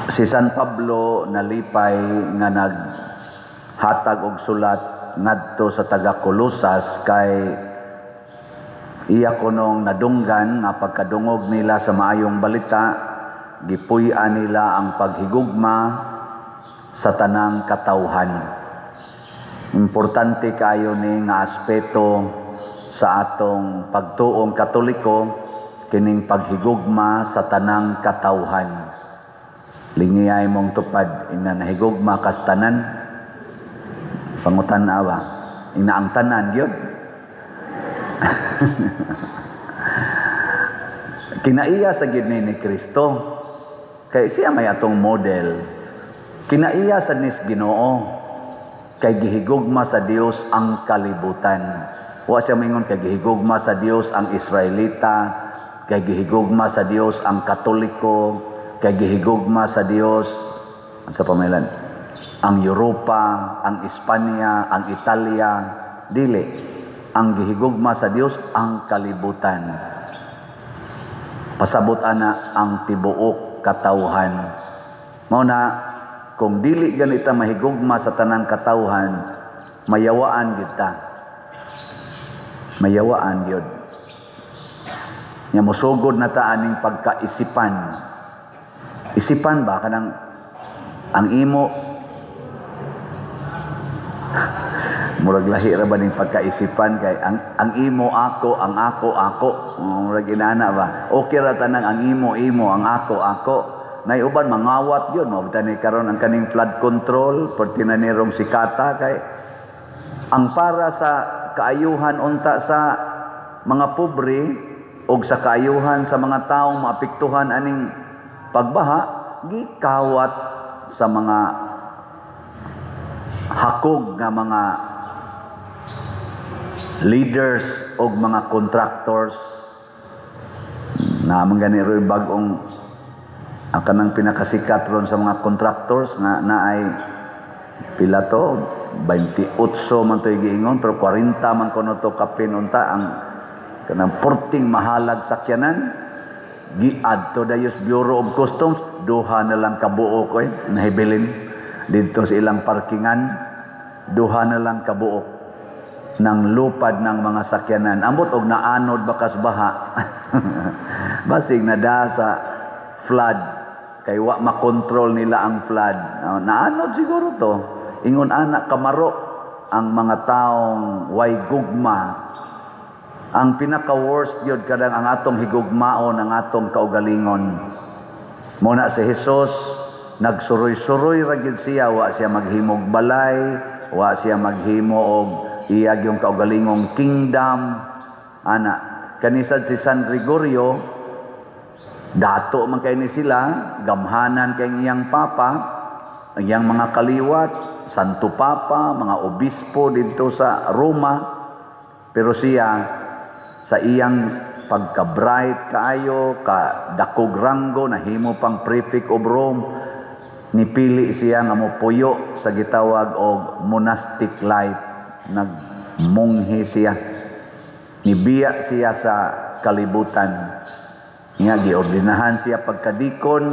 Si San Pablo nalipay nga naghatag og sulat ngadto sa taga Colosas kay iya kunong nadunggan nga pagkadungog nila sa maayong balita, gipuy-an nila ang paghigugma sa tanang katawhan. Importante kaayo ni nga aspeto sa atong pagtuong Katoliko, kining paghigugma sa tanang katawhan. Lingiyay mong tupad, ina nahigugma kas tanan. Pangutan-a ba? Ina ang tanan gyud. Kinaiya sa gid ni Kristo. Kay siya may atong model. Kinaiya sa nis Ginoo kay gihigugma sa Dios ang kalibutan. Wa siya mingon kay gihigugma sa Dios ang Israelita, kay gihigugma sa Dios ang Katoliko, kay gihigugma sa Dios sa pamilan ang Europa, ang Espanya, ang Italia, dili. Ang gihigugma sa Dios ang kalibutan. Pasabot ana ang tibuok katawhan. Mao na kung dili ganita mahigugma sa tanang katawhan, mayawaan kita. Mayawaan gyud. Nya mosugod na ta aning pagkaisipan. Isipan ba kanang ang imo, murag lahi ra ba ning pagkaisipan kay ang imo ako, ang ako ako, murag inana ba? Okay ra tanang ang imo imo, ang ako ako. Nay uban mangawat yun, mao ni karon ang kaning flood control, perti na nirong sikata kay ang para sa kaayuhan unta sa mga pobre og sa kaayuhan sa mga taong maapektuhan aning pagbaha, gikawat sa mga hakog nga mga leaders og mga contractors na man gani roy bag-ong ang kanang pinakasikat ron sa mga contractors nga naay pila to, 28 man to giingon, pero 40 man kuno to kapin unta ang kanang porting mahalag sakyanan giadto dayos Bureau of Customs, duha na lang kabuok oy nahibilin didto sa ilang parkingan, duha na lang kabuok ng lupad ng mga sakyanan. Ambot og naanod bakas baha. Basig nada sa flood kay wa makontrol nila ang flood. Naanod siguro to. Ingon ana kamaro ang mga taong way gugma. Ang pinaka worst yun kadang ang atong higugmaon ang atong kaugalingon. Muna si Jesus nagsuroy-suroy ra gyud siya, wa siya maghimog balay, wa siya maghimo og iyag yung kaugalingong kingdom ana. Kanisad si San Gregorio, dato man kay ni sila, gamhanan kay iyang papa, ang iyang mga kaliwat, Santo Papa, mga obispo didto sa Roma. Pero siya sa iyang pagka-bright kaayo, ka dakog ranggo, nahimo pang prefect of Rome, nipili siya nga mopuyo sa gitawag og monastic life. Nagmunghi siya, nibiya siya sa kalibutan. Nga giordinahan siya pagkadikon,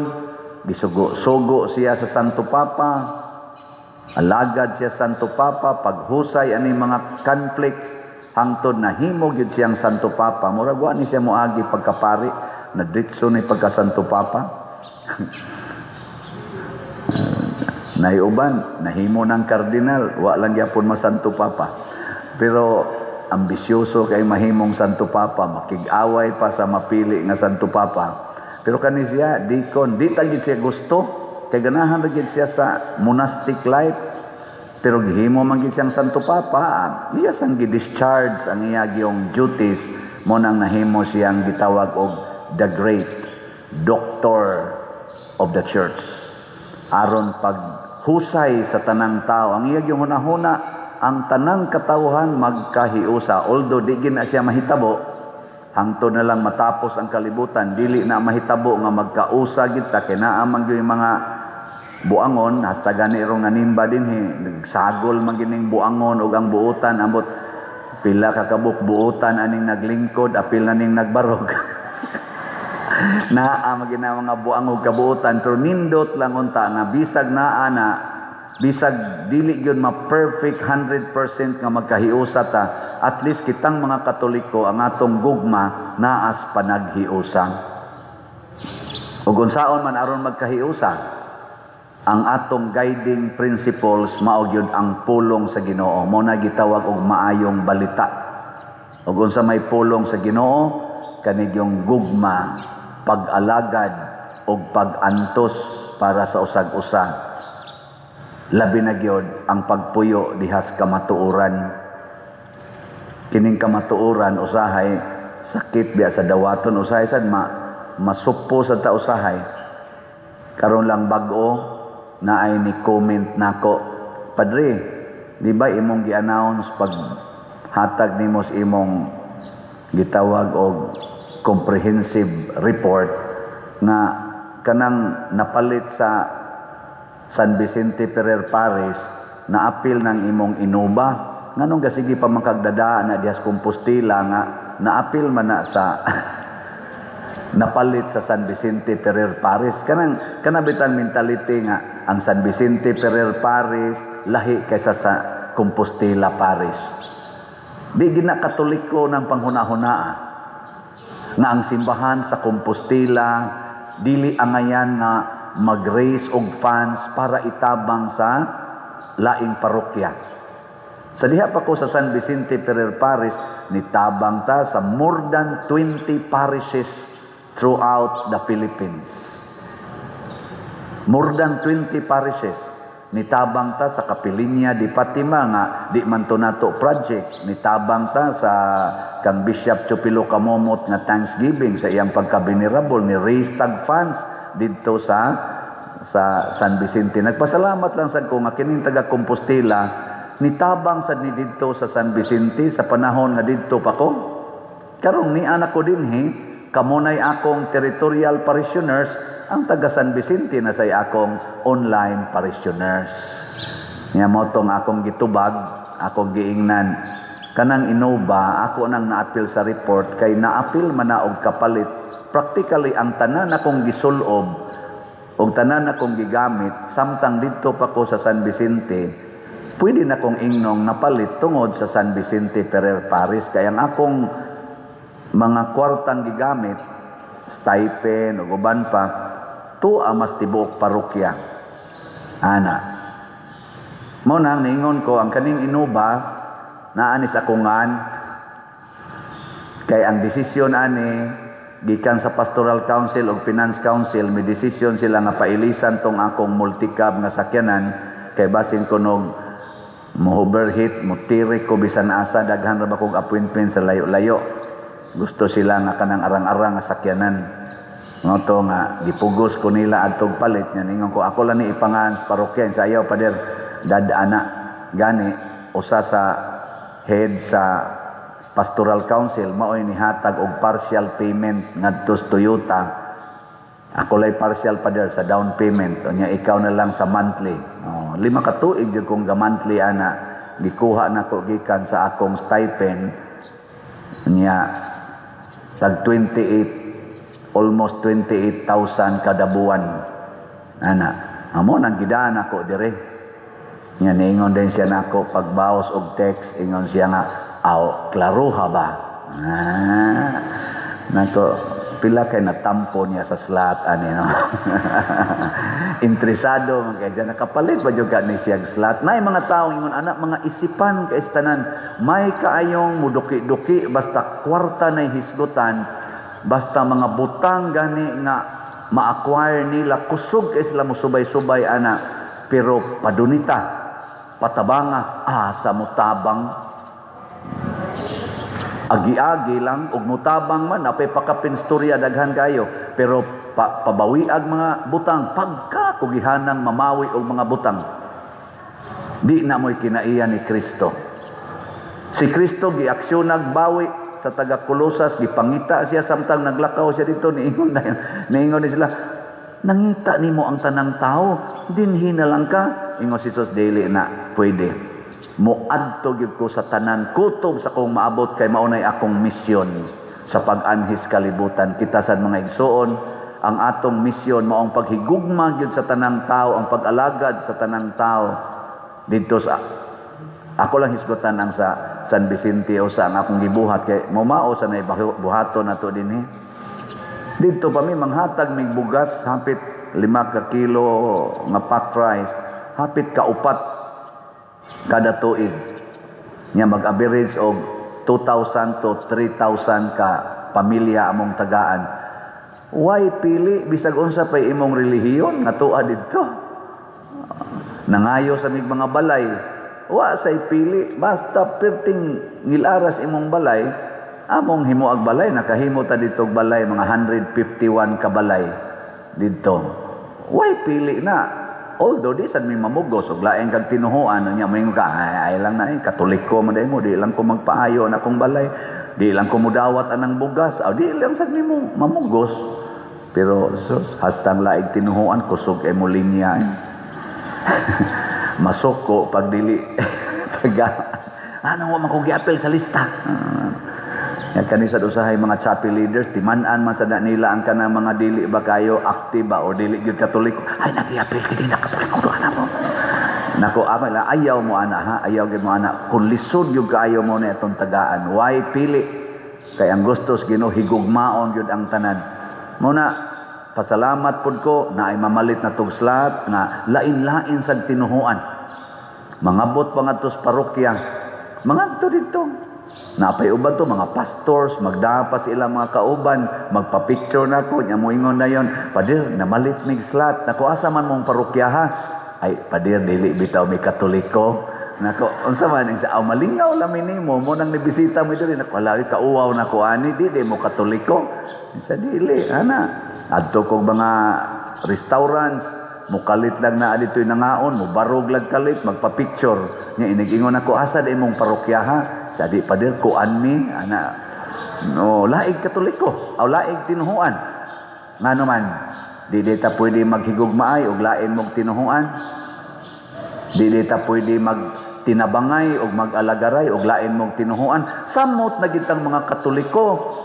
gisugo-sugo siya sa Santo Papa, alagad siya Santo Papa, paghusay ani mga conflict, hangtod nahimo gyud siyang Santo Papa. Murag wa ni siya moagi pagkapari, nadritso ni pagka Santo Papa. Naiuban, nahimo ng kardinal, wa lang gyapon ma Santo Papa. Pero ambisyoso kay mahimong Santo Papa, makig-away pa sa mapili nga Santo Papa. Pero kani siya, deacon, di ta gyud siya gusto, kay ganahan ra gyud siya sa monastic life. Pero gihimo man gyud siyang Santo Papa, iya sang gi-discharge ang iya gyung duties, mo nang nahimo siyang gitawag og the great doctor of the church. Aron paghusay sa tanang tao, ang iya gyung hunahuna, ang tanang katawhan magkahiusa. Although di gid na siya mahitabo, hangtod na lang matapos ang kalibutan, dili na mahitabo nga magkausa gid ta, kay naa man gyud mga buangon, hasta gani rong nanimba dinhi, nagsagol man gining buangon ug ang buotan, ambot pila ka kabuk buotan aning naglingkod, apil na ning nagbarog. Naa magina mga buang og kabuotan, pero nindot lang unta nga bisag naa na, bisag dili gyud ma-perfect 100% nga magkahiusa ta, at least kitang mga Katoliko, ang atong gugma naas panaghiusa. Ug unsaon man aron magkahiusa? Ang atong guiding principles mao gyud ang pulong sa Ginoo. Mo na gitawag og maayong balita. Ug unsa may pulong sa Ginoo? Kani yung gugma, pag-alagad ug pag-antos para sa usag-usa. Labi na gyud ang pagpuyo dihas kamatuoran. Kining kamatuoran usahay sakit biya sa dawaton, usahay sad masupo sa ta usahay. Karon lang bag-o na ay ni comment nako, "Padre, di ba imong gi-announce pag hatag nimo sa imong gitawag og comprehensive report nga kanang napalit sa San Vicente Ferrer Parish, naapil ng imong Innova? Nganong gasige pa man kagdada na dihas Compostela nga naapil man na sa napalit sa San Vicente Ferrer Parish?" Kanang kanabitang mentality nga ang San Vicente Ferrer Parish lahi kaysa sa Compostela Parish. Di gina Katoliko ng panghuna-hunaa nga ang simbahan sa Compostela dili angayan nga mag-raise og funds para itabang sa laing parokya. Sa diha pa ko sa San Vicente Ferrer Parish, nitabang ta sa more than 20 parishes throughout the Philippines. More than 20 parishes. Nitabang ta sa Kapilinya di Fatima nga di man to nato project. Nitabang ta sa kang Bishop Chupilo Camomot nga Thanksgiving sa iyang pagka-venerable, ni raise tag funds didto sa San Vicente. Nagpasalamat lang sad ko nga kining taga Compostela nitabang sad ni didto sa San Vicente sa panahon nga didto pa ko. Karong ni anak ko dinhi, kamunay akong territorial parishioners, ang taga San Vicente na say akong online parishioners. Nya mo tong akong gitubag, akong giingnan, kanang Innova ako nang naapil sa report kay naapil man na og kapalit. Practically ang tanan akong gisulob og tanan akong gigamit samtang didto pa ko sa San Vicente, pwede na kong ingnong napalit tungod sa San Vicente Ferrer Parish, kay ang akong mga kwartang gigamit, stipend ug uban pa, tuwa mas tibuok parokya ana. Mo nang niingon ko, ang kaning Innova naa ni sa kungan kay ang desisyon ani gikan sa Pastoral Council ug Finance Council. May desisyon sila nga pailisan tong akong multicab nga sakyanan kay basin kunog mo overheat, mo tirik ko bisan asa, daghan ra ba kog appointment sa layo-layo. Gusto sila nga kanang arang-arang nga sakyanan. Ngo to nga gipugos ko nila adtog palit nya. Ningon ko, ako lang ni ipangan sa parokya. Sa ayaw, pader, dad ana. Gani usa sa head sa Pastoral Council maoy nihatag og partial payment ngadto sa Toyota. Ako lay partial, pader, sa down payment, unya ikaw na lang sa monthly. Oh, 5 ka tuig jud kong ga monthly ana. Gikuha nako gikan sa akong stipend nya, tag 28, almost 28,000 kada buwan ana. Amo nang gidaan ako dire. Nya niingon din siya nako pagbaos og text, ingon siya nga, "Aw, klaruha ba?" Ah, nako, pila kay natampo niya sa slot ani, no? Interesado man kay siya, nakapalit ba jud ka ni siya slot. Nay mga tao ingon anak, mga isipan kay tanan, may kaayong muduki-duki basta kwarta na hisgutan, basta mga butang gani nga ma-acquire nila, kusog kay sila musubay-subay ana. Pero padunita, patabanga, asa mo tabang? Agi-agi lang ug mutabang man, apay pakapin storya, daghan kayo. Pero pabawiag mga butang, pagka kugihanang mamawi og mga butang, di na mo'y kinaiya ni Kristo. Si Kristo giaksyon bawi sa taga Kolosas, gipangita siya samtang naglakaw siya dito. Niingon na niingon ni sila, "Nangita nimo ang tanang tao, dinhi na lang ka." Ingon si Jesus, "Dili na pwede. Moadto gyud ko sa tanan kutob sa kong maabot kay maunay akong misyon." Sa pag-anhis kalibutan. Kita sad, mga igsuon, ang atong misyon maong paghigugma gyud sa tanang tao, ang pag-alagad sa tanang tao. Didto sa ako lang hisgutan ang sa San Vicente o sa ang akong gibuhat kay momao sa nay buhaton nato dinhi. Didto pa mi manghatag mig bugas, hapit 5 ka kilo nga packed rice, hapit ka upat kada tuig. Nya mag-average og 2,000 to 3,000 ka pamilya among tagaan. Why pili? Bisag unsa pay imong relihiyon nga tua didto. Nangayo sa mig mga balay. Wa say pili, basta perting ngilaras imong balay, among himuag balay. Nakahimo ta dito og balay, mga 151 ka balay didto. Why pili na? Although di sad mi mamugos og lain kag tinuhuan, nya moingon ka, ay, ay lang na eh, Katoliko man mo, di lang ko magpaayo na akong balay, di lang ko mudawat anang bugas. Aw, di lang sad nimo mamugos. Pero sus, hastang laig tinuhuan, kusog kay mo linya eh. Masuko pag dili taga ano, wa man ko giapil sa lista. Ya, kani sa usahay mga chapel leaders, timan-an man sa nila ang kanang mga dili ba kayo active ba o dili gyud Katoliko. Ay, nagiapil kini na Katoliko do ana mo. Nako, ama la, ayaw mo ana ha, ayaw gyud mo ana. Kung lisod gyud kaayo mo na itong tagaan, why pili? Kay ang gustos Ginoo, higugmaon gyud ang tanan. Mo na pasalamat pud ko na ay mamalit na tug slot nga lain-lain sad tinuhuan. Mangabot pa ngadto sa parokya. Mangadto didto. Napay uban to mga pastors, magdapa sa ilang mga kauban, magpa-picture na ko, nya moingon na yon, "Pader, namalit mig slot." Nako, asa man mong parokya ha? Ay, pader, dili bitaw mi Katoliko. Nako, unsa man sa aw, malingaw lang mi nimo mo nang nibisita mo diri. Nako, wala kauwaw na ko ani, di mo Katoliko. Sa dili, ana. Adto kog mga restaurants, mukalit lang na dito'y nangaon, mubarog lang kalit, magpa-picture. Nya inig-ingon ako, asa di imong parokya ha? Sa di, pader, kuan mi, ana. No, laig Katoliko, aw laig tinuhuan. Ngano man, di ta pwede maghigugmaay og lain mong tinuhuan. Di ta pwede magtinabangay og mag-alagaray og lain mong tinuhuan. Samot na gitang mga Katoliko.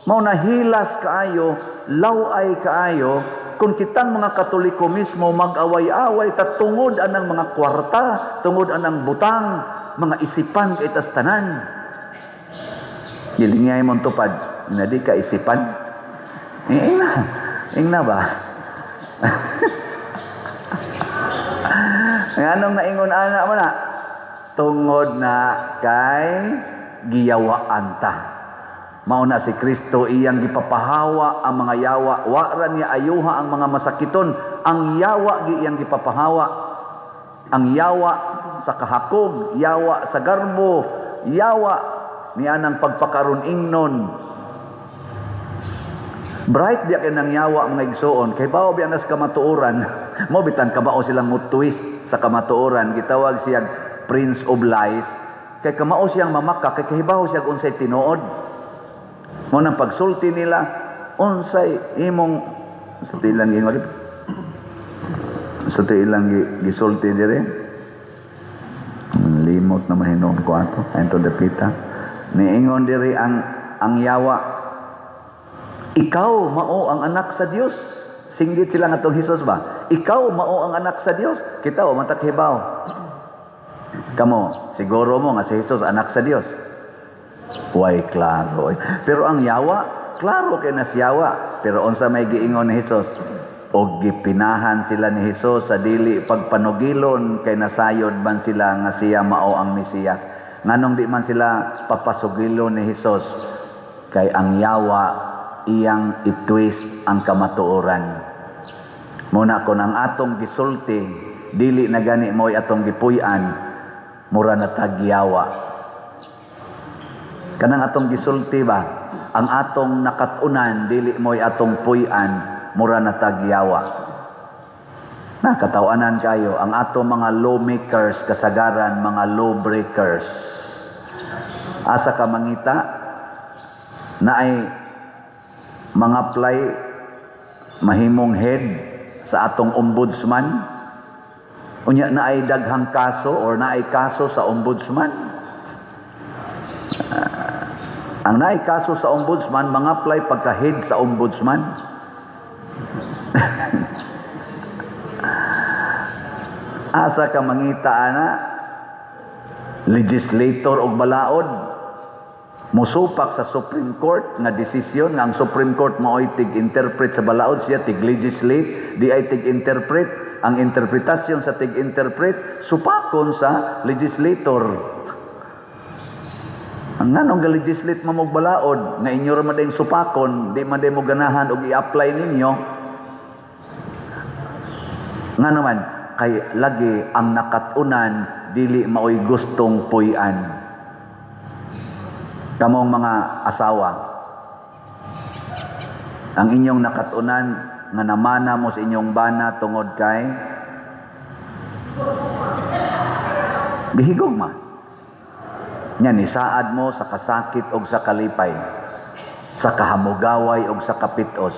Mao na hilas kaayo, laway kaayo, kung kitang mga Katoliko mismo mag-away-away ta tungod anang mga kwarta, tungod anang butang, mga isipan kay tas tanan. Gilingay mong tupad, na di ka isipan. Eh, ingna, ingna ba? Nganong naingon ana mo na? Tungod na kay giyawaan ta. Mao na si Kristo iyang gipapahawa ang mga yawa. Wa ra niya ayuha ang mga masakiton. Ang yawa gi iyang gipapahawa. Ang yawa sa kahakog, yawa sa garbo, yawa niya ng pagpakaron ingnon. Bright biya kay nang yawa, mga igsuon, kay bawo biya nas kamatuoran. Mo bitan kabao silang mo twist sa kamatuoran. Gitawag siya Prince of Lies kay kamao siyang mamaka kay kahibaw siya unsay tinuod. Mo nang pagsulti nila, unsay imong sa tilang gingon sa ilang gisulti dire, limot na mahinuon ko ato ato dapita niingon diri ang yawa, "Ikaw mao ang anak sa Dios." Singgit sila ngadtong Hesus ba, "Ikaw mao ang anak sa Dios." Kita wa man ta kahibaw. Kamo, siguro mo nga si Jesus anak sa Dios? Way klaro eh. Pero ang yawa, klaro kay nas yawa. Pero unsa may giingon ni Jesus? Og gipinahan sila ni Jesus sa dili pagpanugilon kay nasayod man sila nga siya mao ang Mesiyas. Nganong di man sila papasugilon ni Jesus? Kay ang yawa iyang itwist ang kamatuoran. Muna kon ang atong gisulti dili na gani mo'y atong gipuy-an, mura na tagyawa. Kanang atong gisulti ba, ang atong nakat-unan dili mo'y atong puy-an, mura na tagyawa. Nakatawanan kayo, ang atong mga lawmakers kasagaran mga lawbreakers. Asa ka mangita na ay mga apply mahimong head sa atong ombudsman? Unya na ay daghang kaso or na ay kaso sa ombudsman. Ang naay kaso sa ombudsman, mga apply pagka-head sa ombudsman. Asa ka mangita ana legislator og balaod musupak sa Supreme Court nga desisyon nga ang Supreme Court maoy tig-interpret sa balaod, siya tig-legislate, di ay tig-interpret. Ang interpretasyon sa tig-interpret supakon sa legislator. Ang nganong ga-legislate mo og balaod nga inyo ra man dayong supakon, di man day mo ganahan og i-apply ninyo? Ngano man kay lagi ang nakat-unan dili maoy gustong puy-an. Kamong mga asawa, ang inyong nakat-unan nga namana mo sa inyong bana tungod kay gihigugma. Nya nisaad mo sa kasakit og sa kalipay, sa kahamugaway og sa kapitos,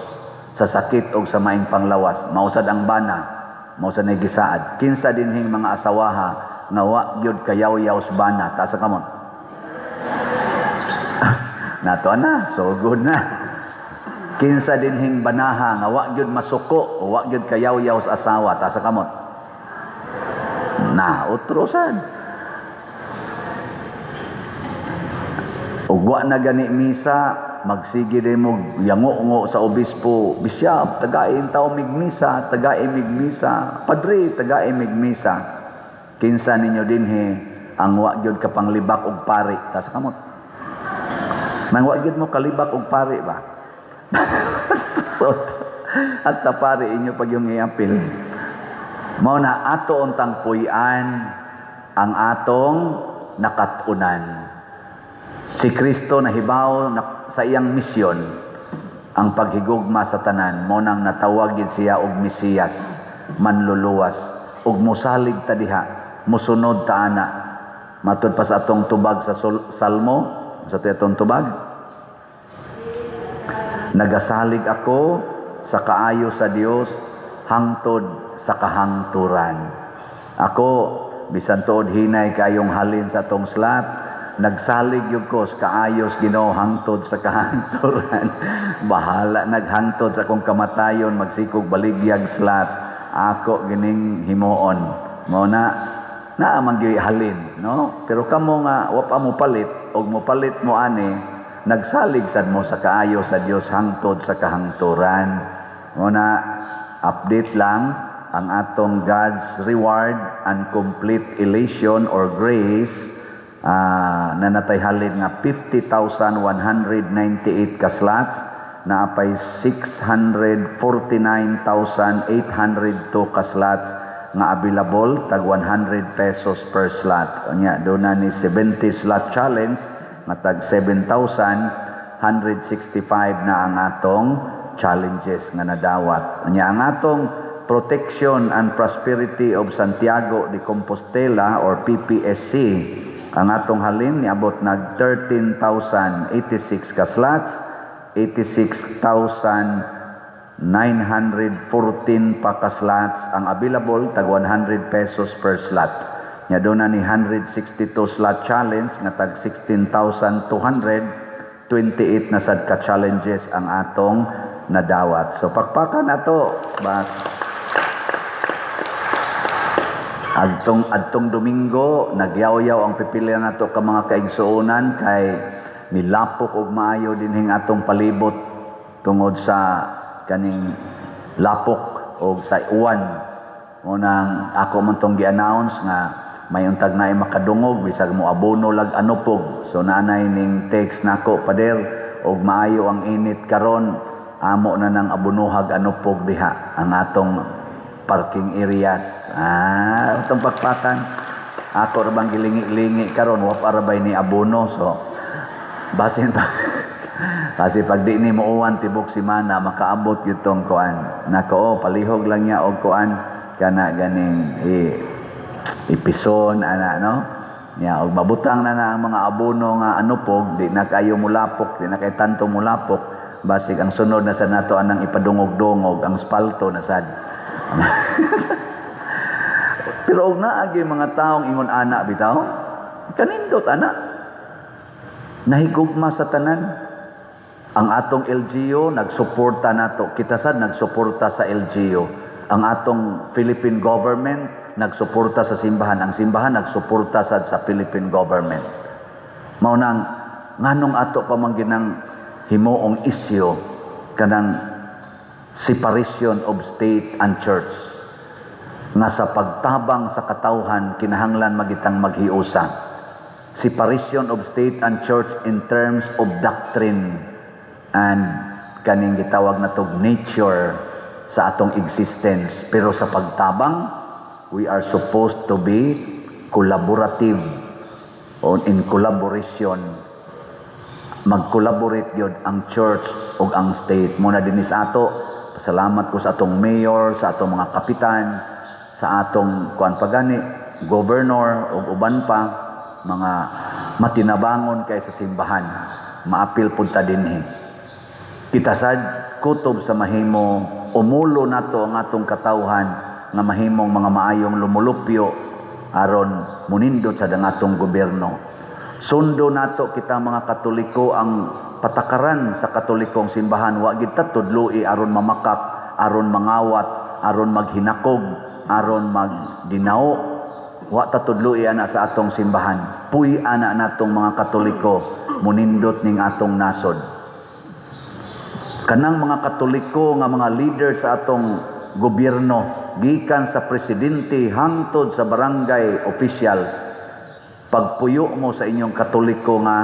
sa sakit og sa maing panglawas. Mausad ang bana, mausad na gisaad. Kinsa dinhing mga asawaha nga wa gyud kayaw-yaw sa bana, taas ang kamot. Nato na, so good na. Kinsa dinhing banaha nga wa gyud masuko, wa gyud kayaw-yaw sa asawa, taas ang kamot. Na, utrosan. Ug wa na gani misa, magsige din mo yango-ngo sa obispo, "Bishop, tagain tao mig misa, tagain mig misa, padre, tagain mig misa." Kinsa ninyo dinhi ang wa gyud kapanglibak og pari, taas ang kamot. Nang wa gyud mo kalibak og pari ba? So, hasta pari inyo pag yung iapil. Mao na ato untang puy-an ang atong nakat-unan. Si Kristo nahibaw na sa iyang misyon ang paghigugma sa tanan, mo nang natawag gid siya og Mesiyas, manluluwas, ug mosalig ta diha, mosunod ta ana. Matud pa sa atong tubag sa Salmo, sa atong tubag, "Nagasalig ako sa kaayo sa Dios hangtod sa kahangturan." Ako bisan tuod hinay kayong halin sa atong slot, nagsalig gyud ko sa kaayos Ginoo hangtod sa kahangturan. Bahala naghangtod sa akong kamatayon, magsikog baligyag slot, ako gining himuon. Mao na naa man gyud halin, no? Pero kamo nga wa pa mo palit og mopalit mo ani, nagsalig sad mo sa kaayo sa Dios hangtod sa kahangturan. Mao na update lang ang atong God's reward and complete elation or grace, na natay halin nga 50,198 ka slots, naapay 649,802 ka slots nga available, tag 100 pesos per slot. Unya do na ni 70 slot challenge nga tag 7,165 na ang atong challenges nga nadawat. Unya ang atong Protection and Prosperity of Santiago de Compostela or PPSC, ang atong halin niabot nag 13,086 ka slots, 86,914 pa ka slots ang available, tag 100 pesos per slot. Nya doon na ni 162 slot challenge nga tag 16,228 na sad ka challenges ang atong nadawat. So pakpakan ato ba. Adtong Domingo nagyaw-yaw ang pipilian nato ka mga kaigsuonan kay nilapok og maayo dinhing atong palibot tungod sa kaning lapok og sa uwan. Unang ako man tong gi-announce nga may untag naay makadungog bisag mo abono lag anupog. So naanay ning text nako, "Pader, og maayo ang init karon, amo na nang abonohag anupog diha ang atong parking areas." Atong pakpakan. Ako ra bang gilingi-lingi karon, wa pa ra bay ni abono, so basin pa kasi pag di ni muuwan tibok semana makaabot gyud tong kuan. Nako, oh, palihog lang niya og kuan kana ganing ipison ana, no? Nya og mabutang na na ang mga abono nga anupog, di na kayo mulapok, di na kay tanto mulapok. Basig ang sunod na sa nato anang ipadungog-dungog ang spalto na sad. Pero og naa gyud mga taong ingon ana bitaw, kanindot ana. Nahigugma sa tanan. Ang atong LGU nagsuporta nato. Kita sad nagsuporta sa LGU. Ang atong Philippine government nagsuporta sa simbahan. Ang simbahan nagsuporta sad sa Philippine government. Mao nang nganong ato pa man ginang himuong isyu kanang separation of state and church, nga sa pagtabang sa katawhan kinahanglan magitang maghiusa. Separation of state and church in terms of doctrine and kaning gitawag natog nature sa atong existence, pero sa pagtabang, we are supposed to be collaborative or in collaboration. Mag-collaborate gyud ang church ug ang state. Mao na dinhi sa ato, pasalamat ko sa atong mayor, sa atong mga kapitan, sa atong kuan pagani, governor ug uban pa mga matinabangon kay sa simbahan. Maapil pud ta dinhi. Kita sad kutob sa mahimo umulo nato ang atong katawhan nga mahimong mga maayong lumulupyo aron munindot sa ang atong gobyerno. Sundo nato kita mga Katoliko ang patakaran sa Katolikong simbahan. Wa gid ta tudloi aron mamakak, aron mangawat, aron maghinakog, aron magdinao. Wa ta tudloi ana sa atong simbahan. Puy ana natong mga Katoliko, munindot ning atong nasod. Kanang mga Katoliko nga mga leader sa atong gobyerno, gikan sa presidente hangtod sa barangay officials, pagpuyo mo sa inyong Katoliko nga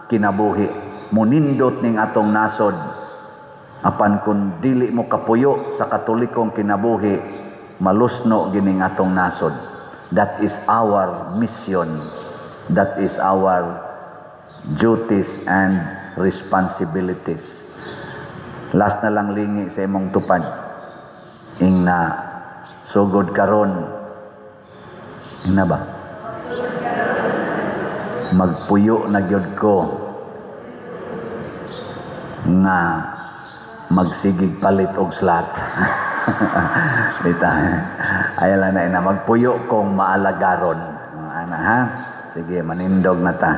kinabuhi, munindot ning atong nasod. Apan kung dili mo kapuyo sa Katolikong kinabuhi, malusno gining atong nasod. That is our mission. That is our duties and responsibilities. Last na lang, lingi sa imong tupad. Ing na sugod karon. Ing na ba? Magpuyo na gyud ko nga magsigig palit og slot. Dita. Ayaw lang na ina magpuyo kong maalagaron. Ana ha? Sige, manindog na ta.